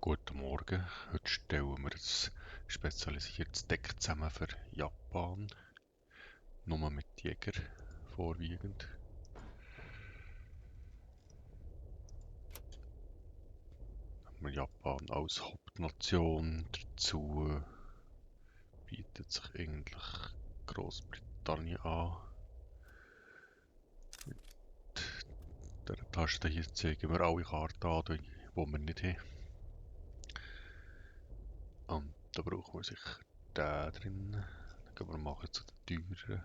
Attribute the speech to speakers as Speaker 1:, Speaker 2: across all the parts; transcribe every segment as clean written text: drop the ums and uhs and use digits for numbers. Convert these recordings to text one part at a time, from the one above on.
Speaker 1: Guten Morgen. Heute stellen wir ein spezialisiertes Deck zusammen für Japan. Nur mit Jäger vorwiegend. Haben wir Japan als Hauptnation. Dazu bietet sich eigentlich Großbritannien an. Mit dieser Taste hier zeigen wir alle Karten an, die wir nicht haben. Und da brauchen wir sicher den drin. Dann gehen wir mal zu den teuren.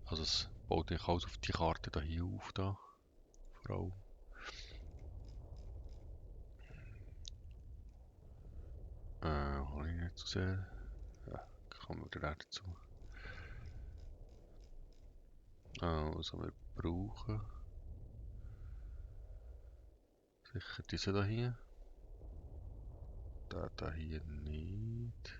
Speaker 1: Also es baut eigentlich alles auf die Karte hier auf. Da. Vor allem. Habe ich nicht so sehr. Ja, kommen wir dann dazu. Was wir brauchen. Sicher diese hier. Der hier nicht.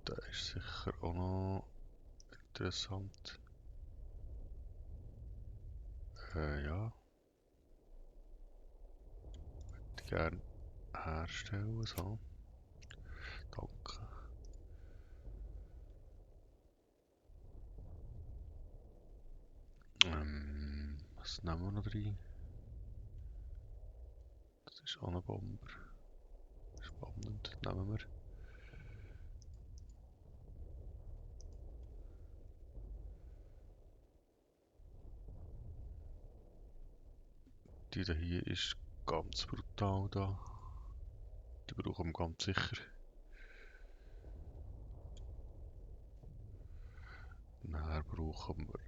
Speaker 1: Der ist sicher auch noch interessant. Ja. Würde ich gerne herstellen. So. Danke. Was nehmen wir noch rein? Das ist auch ein Bomber. Spannend. Nehmen wir. Die hier ist ganz brutal da. Die brauchen wir ganz sicher. Dann brauchen wir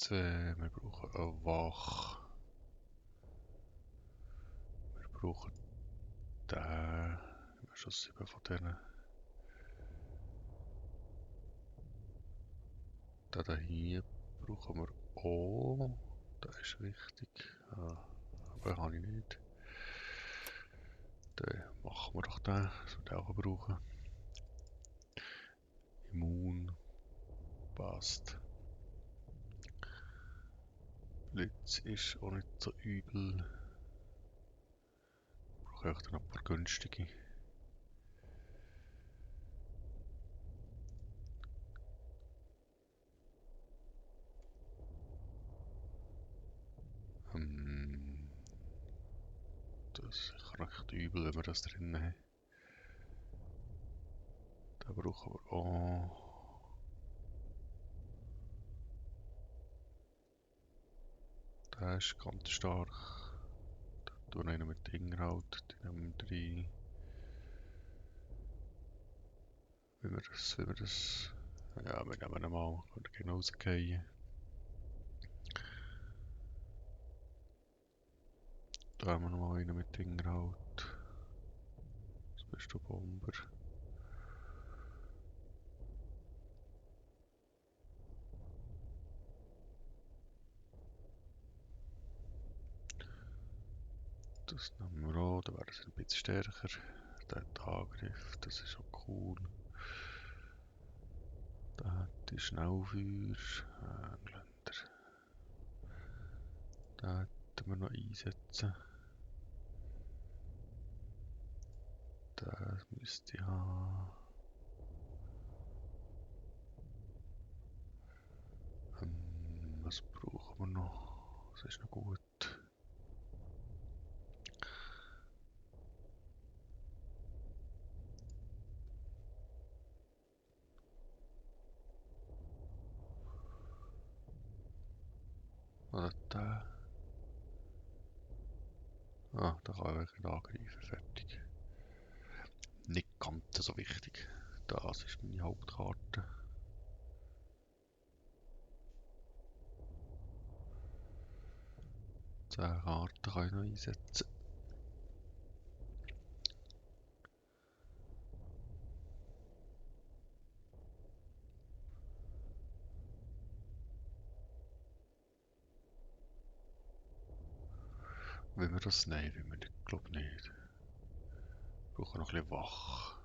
Speaker 1: wir brauchen eine Wach. Wir brauchen den. Wir haben schon 7 von denen. Den hier brauchen wir auch. Der ist wichtig. Aber habe ich nicht. Dann machen wir doch den. Das wir den auch brauchen. Immun. Passt. Blitz ist auch nicht so übel. Ich brauche echt noch ein paar günstige. Das ist sicher recht übel, wenn wir das drin haben. Den brauchen wir auch. Der ist ganz stark. Da tun wir einen mit Inhalt. Die nehmen wir rein. Wie wir das. Ja, wir nehmen ihn mal. Wir können rausgehen. Da haben wir nochmal einen mit Inhalt. Das bist du Bomber. Das nehmen wir auch. Da wäre es ein bisschen stärker. Der hat Angriff. Das ist auch cool. Der hat die Schnellfeuer. Engländer. Den hätten wir noch einsetzen. Das müsste ich haben. Was brauchen wir noch? Das ist noch gut. Oder der. Da kann ich wirklich angreifen. Fertig. Nicht ganz so wichtig. Das ist meine Hauptkarte. 10 Karten kann ich noch einsetzen. Wenn wir das nehmen, wenn wir nicht, glaube nicht. Wir brauchen noch ein bisschen wach.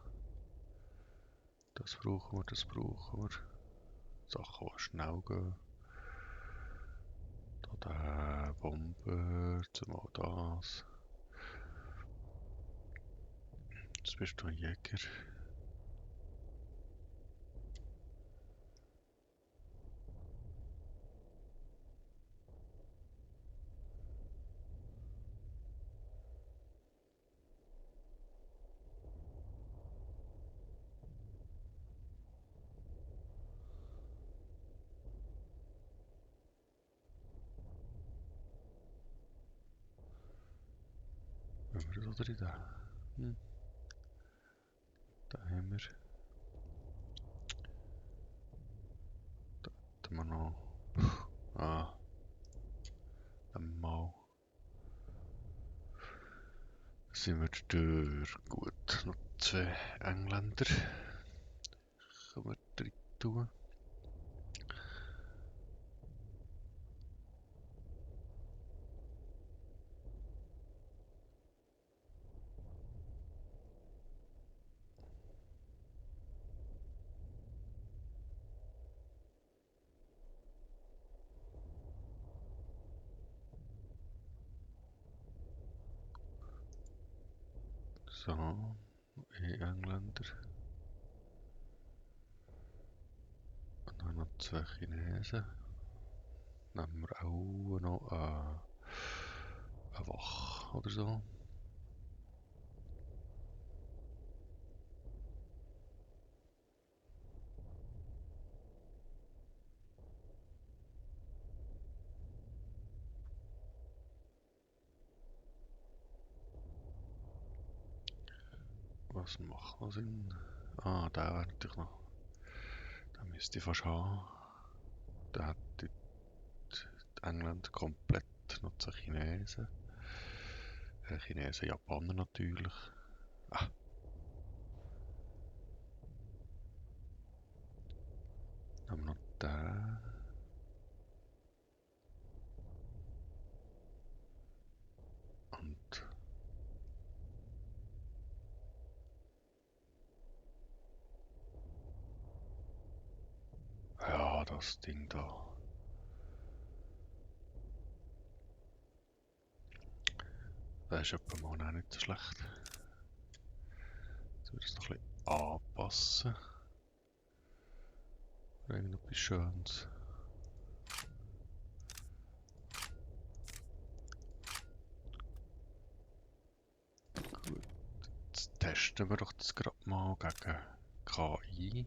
Speaker 1: Das brauchen wir, das brauchen wir. Sachen, die schnell gehen. von der Bomber, zumal das. Jetzt bist du ein Jäger. Wenn wir das oder in den? Da haben wir. Da hätten wir noch. Ah, dann mal. Sind wir durch. Gut, noch 2 Engländer. Können wir drin tun. So, Engländer. Und dann noch 2 Chinesen. Nehmen wir auch noch eine Wache oder so. Was macht noch Sinn? Ah, der wäre natürlich noch. Den müsste ich fast haben. Der hat die England komplett noch zu Chinesen. Chinesen, Japaner natürlich. Ah, dann haben wir noch den. Und ja, das Ding da. Das ist etwa mal auch nicht so schlecht. Jetzt würde ich es noch ein bisschen anpassen. Irgendetwas Schönes. Gut, jetzt testen wir doch das gerade mal gegen KI.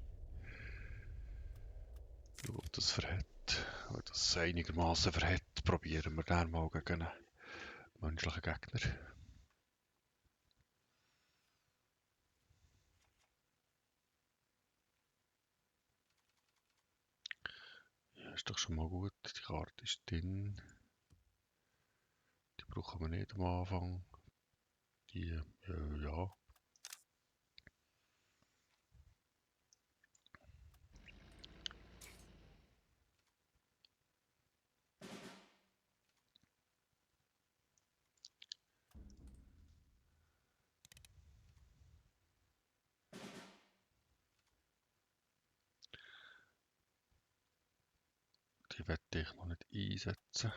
Speaker 1: Ob das verhält. Wenn das einigermaßen verhält, probieren wir dann mal gegen einen menschlichen Gegner. Ja, ist doch schon mal gut. Die Karte ist drin. Die brauchen wir nicht am Anfang. Die, ja. Die werde ich noch nicht einsetzen.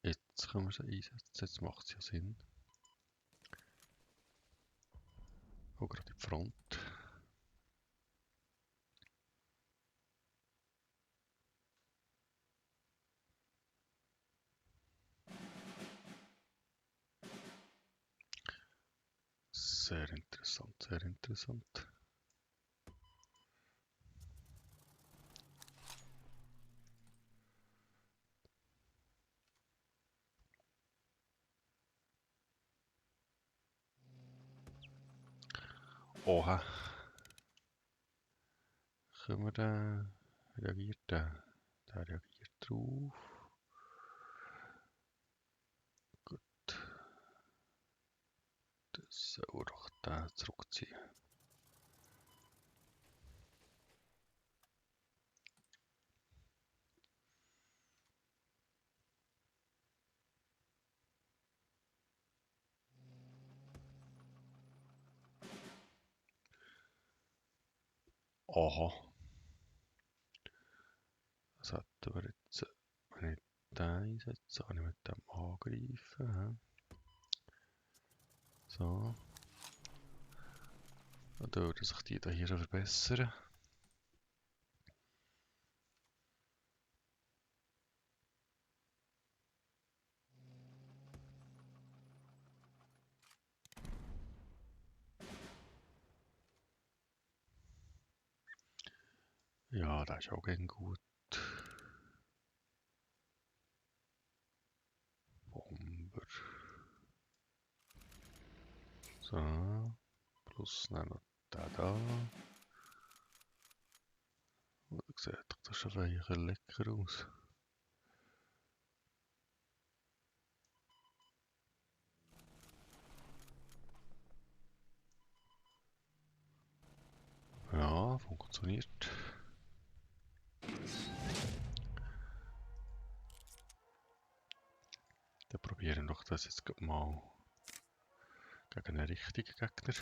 Speaker 1: Jetzt können wir sie einsetzen. Jetzt macht es ja Sinn. Auch gerade in die Front. Sehr interessant, sehr interessant. Oha. Können wir den... Reagiert der? Der reagiert drauf. Gut. Das soll doch den zurückziehen. Aha. Was hätten wir jetzt, wenn ich den einsetze, kann ich mit dem angreifen. So. Dann würden sich die hier schon verbessern. Ja, das ist auch gern gut. Bomber. So. Plus dann noch der da. Und sieht doch das schon ein lecker aus. Ja, funktioniert. Dann probieren wir doch das jetzt mal gegen einen richtigen Gegner.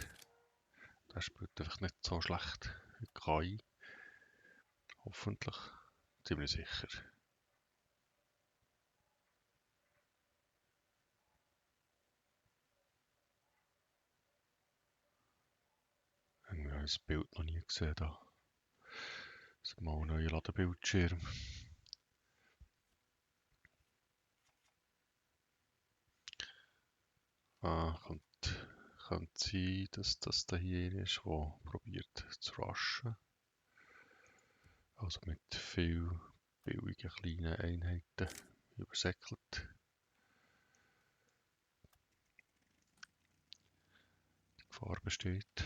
Speaker 1: Der spielt einfach nicht so schlecht wie KI. Hoffentlich. Ziemlich sicher. Irgendwie habe ich das Bild noch nie gesehen da. Das ist mal ein neuer Ladebildschirm. Ah, könnte sein, dass das da hier ist, der probiert zu rushen. Also mit viel billigen kleinen Einheiten übersäckelt. Die Gefahr besteht.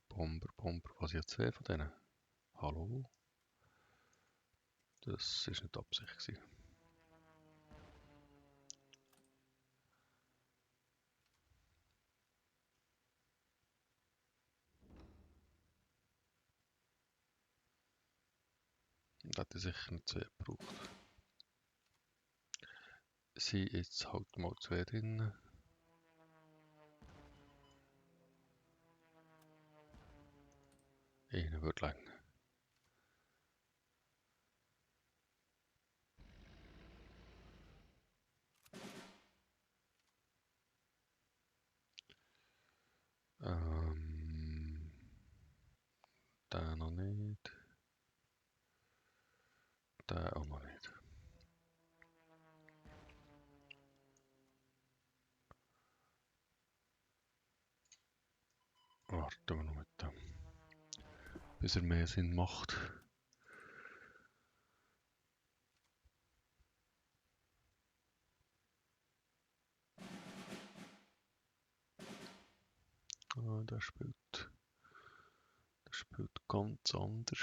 Speaker 1: Bomber, was ich jetzt von denen? Hallo? Das ist nicht Absicht gewesen. Und hätte ich sicher nicht zwei gebraucht. Sie jetzt halt mal zwei drin. Einer wird lang. Der noch nicht. Der auch noch nicht. Warten wir noch mit dem. Bis er mehr Sinn macht. Ah, der spielt ganz anders.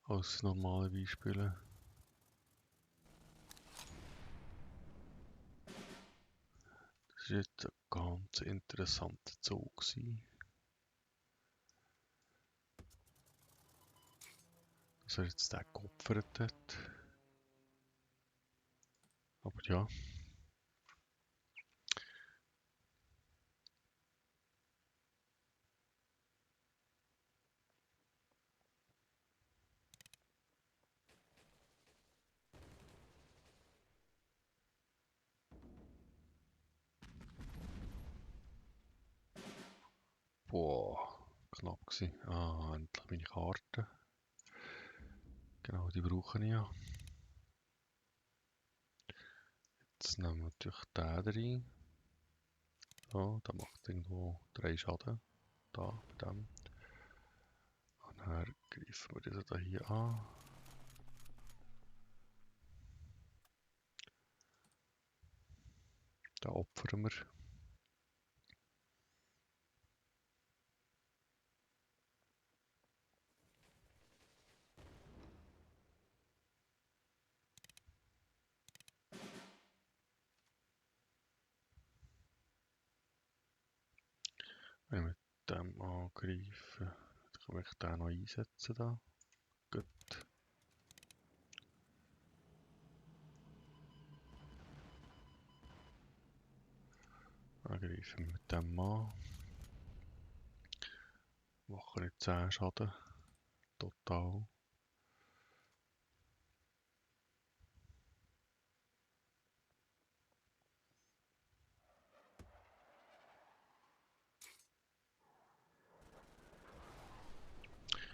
Speaker 1: Als normale Beispiele. Das war jetzt ein ganz interessanter Zug. Dass er jetzt den geopfert hat. Aber ja. Boah, knapp gewesen. Ah, endlich meine Karte. Genau, die brauche ich ja. Jetzt nehmen wir natürlich den rein. Ja, der macht irgendwo 3 Schaden. Da, bei dem. Und dann greifen wir diesen da hier an. Den opfern wir. Wenn ich mit dem angreife, dann kann ich den noch einsetzen da. Gut. Dann greife ich mit dem an. Mache ich 10 Schaden. Total.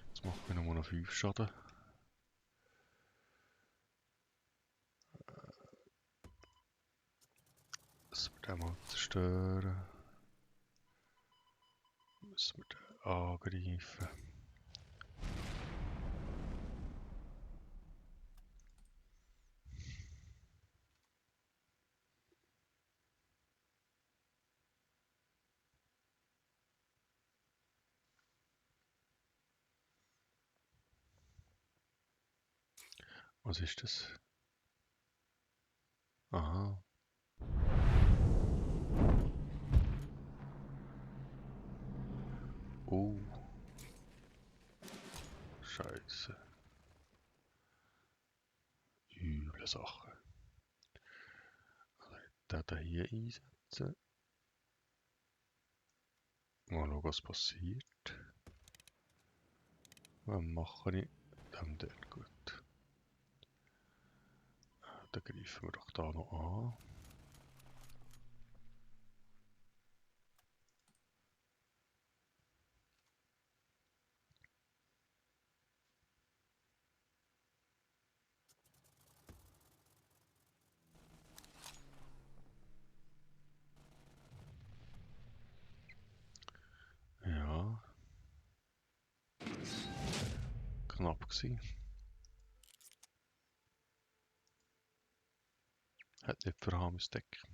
Speaker 1: Jetzt mache ich nur noch 5 Schaden. Das wir den mal zerstören. Müssen wir den angreifen. Was ist das? Aha. Oh. Scheiße. Üble Sache. Den hier einsetzen. Mal schauen, was passiert. Was mache ich? Dem dort gut. Dann greifen wir doch da noch an. Ja. Knapp gewesen. Hat nicht für Hamis Deck.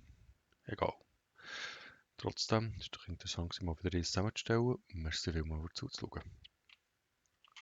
Speaker 1: Egal. Trotzdem ist es doch interessant, mal wieder eins zusammenzustellen. Merci vielmals für zuzuschauen.